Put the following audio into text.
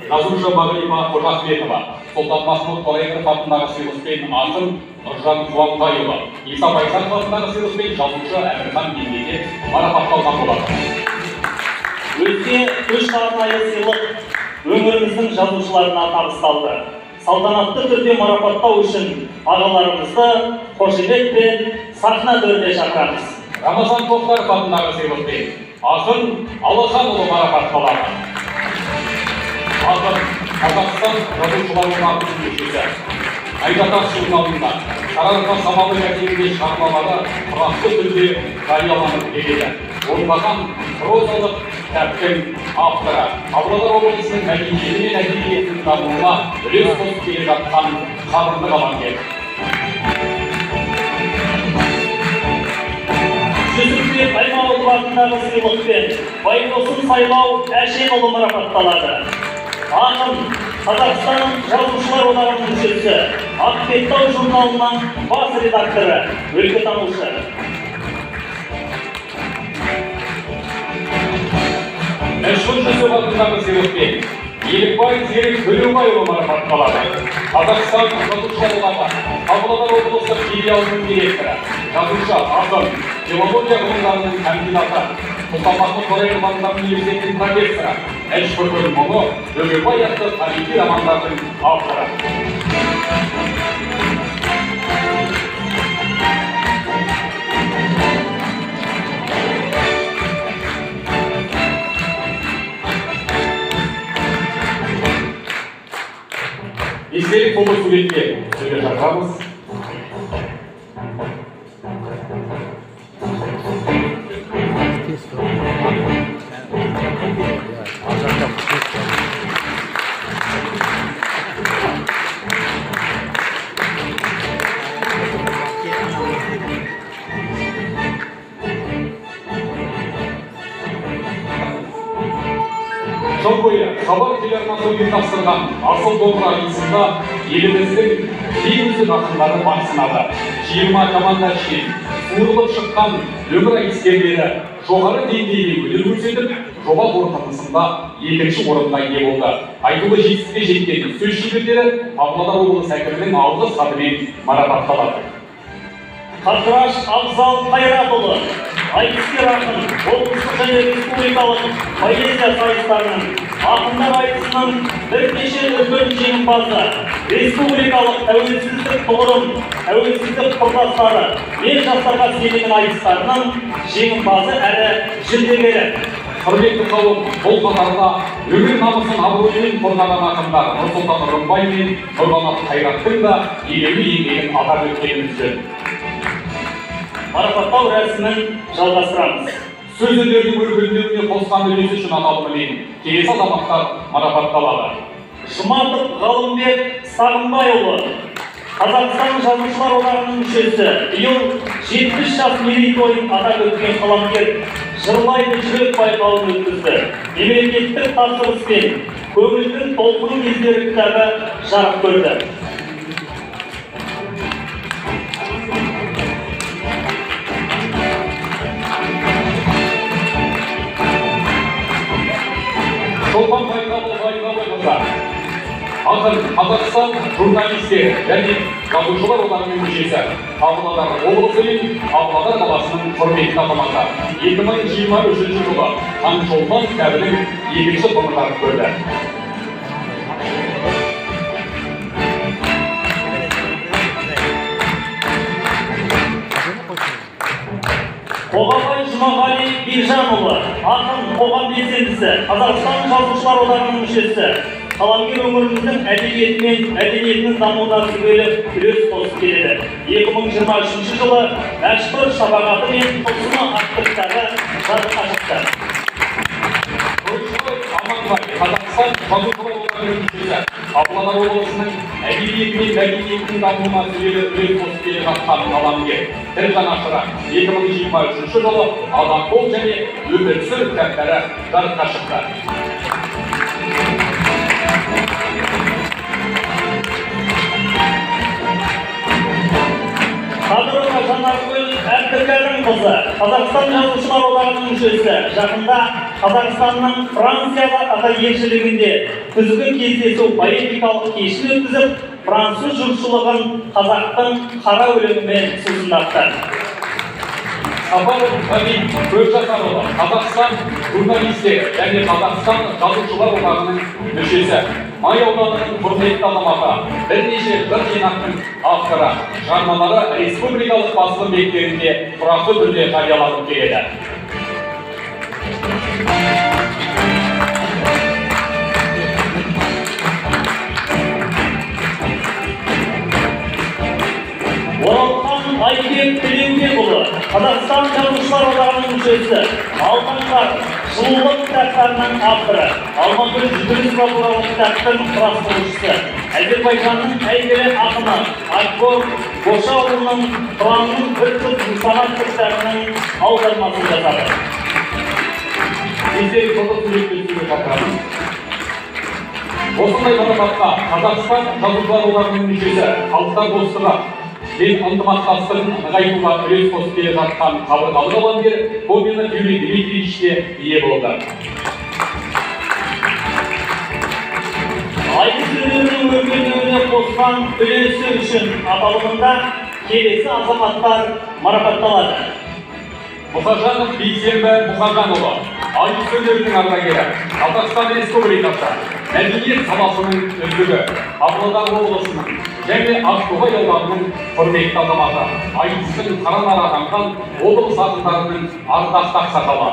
Жазушы Мағрипа Қожахметова, Сұлтанмахмұт Торайғыров атындағы сыйлықпен ақын Нұржан Қуанбайұлы, Иса Байзақов атындағы сыйлықпен жазушы Әмірхан Меңдеке марапатталған болатын. Өзге үш арнайы сыйлық өңіріміздің жазушыларына табысталды. Салтанатты түрде марапаттау үшін ағаларымызды қошеметпен сахна төріне шақырамыз. Рамазан Тоқтаров атындағы сыйлықпен ақын Алаханұлы марапатталады. Ақын Қазақстан Жазушылар одағының мүшесі. Айдатас журналында Сарыарқа самалы газетінде шығармалары тұрақты түрде жарияланып келеді. Ондаған прозалық кітаптың авторы. Павлодар облысының мәдениеті мен әдебиетінің дамуына үлес қосып келе жатқан қадірлі қаламгер. Жүсіпбек Аймауытов атындағы сыйлықпен Байтосын Сайлау Әшенұлы марапатталады. Ақын Қазақстан Жазушылар одағының мүшесі, Ақбеттау журналының бас редакторы, өлкетанушы. Мәшһүр Жүсіп атындағы сыйлықпен Елікбай Серік Төлеубайұлы марапатталады. Қазақстан Жазушылар одағы Павлодар облыстық филиалының директоры, жазушы, ақын, филология ғылымдарының кандидаты, Сұлтанмахмұт Торайғыров атындағы университеттің профессоры, Мәшһүрдің мұңы, Бөгенбай атты тарихи романдардың авторы. Естелік фотосуретке түсуге шақырамыз. Жыл бойы Хабар телеарнасы ұйымдастырған Асыл домбыра айтысында еліміздің ең үздік ақындары бақ сынады. 20 команда ішінен суырылып шыққан өмір айтыскерлері жоғары деңгейде өнер көрсетіп, жоба қорытындысында екінші орынға ие болды. Айтулы жетістікке жеткен сөз шеберлері Павлодар облысы әкімінің алғыс хатымен марапатталады. Қабдыраш Абзал Қайратұлы, айтыскер ақын, облыстық және республикалық поэзия сайыстарының, ақындар айтысының бірнеше үлкен жеңімпазы, республикалық тәуелсіздік тұғырым, тәуелсіздік құрдастары, мен жастарға сенемін айтыстарының жеңімпазы әрі жүлдегері. Құрметті қауым, бұл қатарда өңір намысын абыроймен қорғаған ақындар Нұрсұлтан Рымбай мен Нұрқанат Қайраттың да елеулі еңбегін атап өткеніміз жөн. Марапаттау рәсімін жалғастырамыз. Сөз өнерінің өркендеуіне қосқан үлесі үшін аталымымен келесі азаматтар марапатталады. Жұматов Ғалымбек Сағынбайұлы, Қазақстан Жазушылар одағының мүшесі, биыл 70 жас мерейтойын атап өткен қаламгер Жырлайды жүрек байқауын өткізді. Мемлекеттік тапсырыспен Көңілдің толқын кездері кітабы жарық көрді. Шолпан Байғабылқызы, ақын, Қазақстан журналистері және Жазушылар одағының мүшесі, Павлодар облысы мен Павлодар қаласының құрметті азаматы. 2023 жылы Таңшолпан кітабының екінші томы жарық көрді. Қоғамбай Жұмағали Бижанұлы, ақын, қоғам белсендісі, Қазақстан Жазушылар одағының мүшесі, қаламгер өңіріміздің әдебиеті мен мәдениетінің дамуына сүбелі үлес қосып келеді. 2023 жылы Мәшһүр шапағаты мен тылсымы атты кітабы жарыққа шықты. Қойшыбай Аманбай, Қазақстан Жазушылар одағының мүшесі, Павлодар облысының әдебиеті мен мәдениетінің дамуына сүбелі үлес қосып келе жатқан қаламгер. Тіл жанашыры 2023 жылы Адам бол және Өмір сүр кітаптары жарыққа шықты. Қадырова Жанаргүл Әбдікәрімқызы, Қазақстан Жазушылар одағының мүшесі, жақында Қазақстанның Франциядағы елшілігінде күзгі кездесу поэтикалық кешін өткізіп, француз жұртшылығын қазақтың қара өлеңімен сусындатты. Сапаров Ғабит Көпжасарұлы, Қазақстан журналистері және Қазақстан Жазушылар одағының мүшесі, Май ауданының құрметті азаматы, бірнеше жыр жинақтың авторы, шығармалары республикалық басылым беттерінде тұрақты түрде жарияланып келеді. Оралхан Айбек Тілеубекұлы, Қазақстан Жазушылар одағының мүшесі, Алтын қар, Сұлулық кітаптарының авторы, Алмагүл Жүгінісова туралы кітаптың құрастырушысы, Әзербайжанның әйгілі ақыны Акбор Гошаұлының Тұранның бір түп жусаны атты кітабының аудармасын жасады. Естелік фотосуретке түсуге шақырамыз. Осындай марапатқа Қазақстан Жазушылар одағының мүшесі, халықтар достығы мен ынтымақтастығын нығайтуға үлес қосып келе жатқан қабырғалы қаламгер Кобинов Юрий Дмитриевич те ие болды. Айтыс өнерінің өркендеуіне қосқан үлесі үшін аталымында келесі азаматтар марапатталады. Мұхажанов Бейсенбі Мұхажанұлы, айтыс өнерінің ардагері, Қазақстан Республикасы мәдениет саласының үздігі, Павлодар облысының және Ақтоғай ауданының құрметті азаматы, айтыстың қара нары атанған облыс ақындарының ардақты ақсақалы.